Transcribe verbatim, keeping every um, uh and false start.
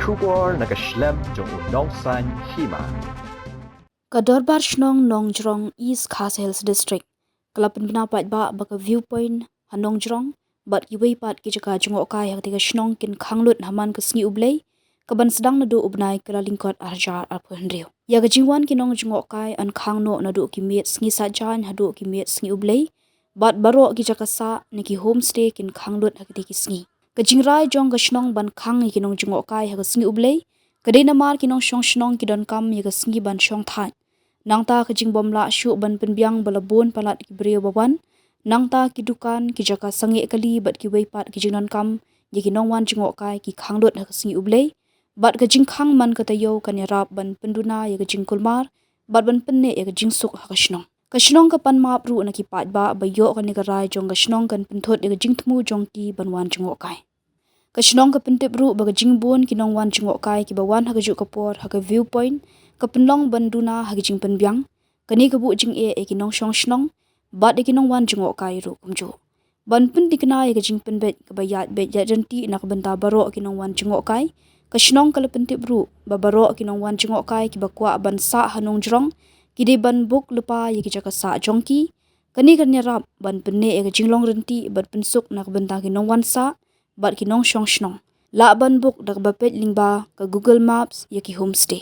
Khubor na ka shlem jong u Nongsaiñ Hima. Ka Dorbar Shnong Nongjrong, East Khasi Hills District, ka la pynbna paidbah ba ka Viewpoint ha Nongjrong bad kiwei pat ki jaka jngohkai ha katei ka shnong kin khang lut ha man ka Sngi U Blei, ka ban sdang naduh u bnai Kyllalyngkot ar hajar arphew hynriew. Ïa ka jingwan ki nongjngohkai yn khang noh naduh ki miet Sngi Saitjaiñ haduh ki miet Sngi U Blei, bad baroh ki jaka sah ne ki homestay kin khang lut ha katei ki sngi. Ka jingrai jong ka shnong ban khang ïa ki nongjngohkai ha ka Sngi U Blei ka dei namar ki nongshong shnong ki donkam ïa ka sngi ban shong thait. Nangta ka jingbym lah shuh ban pynbiang ba la bun palat ki briew ba wan, nangta ki dukan, ki jaka sangeh kali bad kiwei pat ki jingdonkam ïa ki nongwan jngohkai ki khang lut ha ka Sngi U Blei, bad ka jingkhang man ka taïew kan ïarap ban pynduna ïa ka jingkulmar bad ban pynneh ïa ka jingsuk ha ka shnong. Ka shnong ka pan map ruh na ki paidbah ba ïoh kane ka rai jong ka shnong kan pynthut ïa ka jingthmu jong ki ban wan jngohkai. Ka shnong ka pyntip ruh ba ka jingbun ki nongwan jngohkai kiba wan ha kajuh ka por ha ka Viewpoint ka pynlong ban duna ha ka jingpynbiang. Kane ka buh jingeh ïa ki nongshong shnong bad ïa ki nongwan jngohkai ruh kumjuh. Ban pynthikna ïa ka jingpynbeit kaba ïaid beit ïaid ryntih na ka bynta baroh ki nongwan jngohkai, ka shnong ka la pyntip ruh ba baroh ki nongwan jngohkai kiba kwah ban sah ha Nongjrong ki dei ban book lypa ïa ki jaka sah jong ki. Kane kan ïarap ban pynneh ïa ka jinglong ryntih bad pynsuk na ka bynta ki nongwan sah bad ki nongshong shnong. Lah ban book da kaba peit lyngba ka Google Maps ïa ki homestay.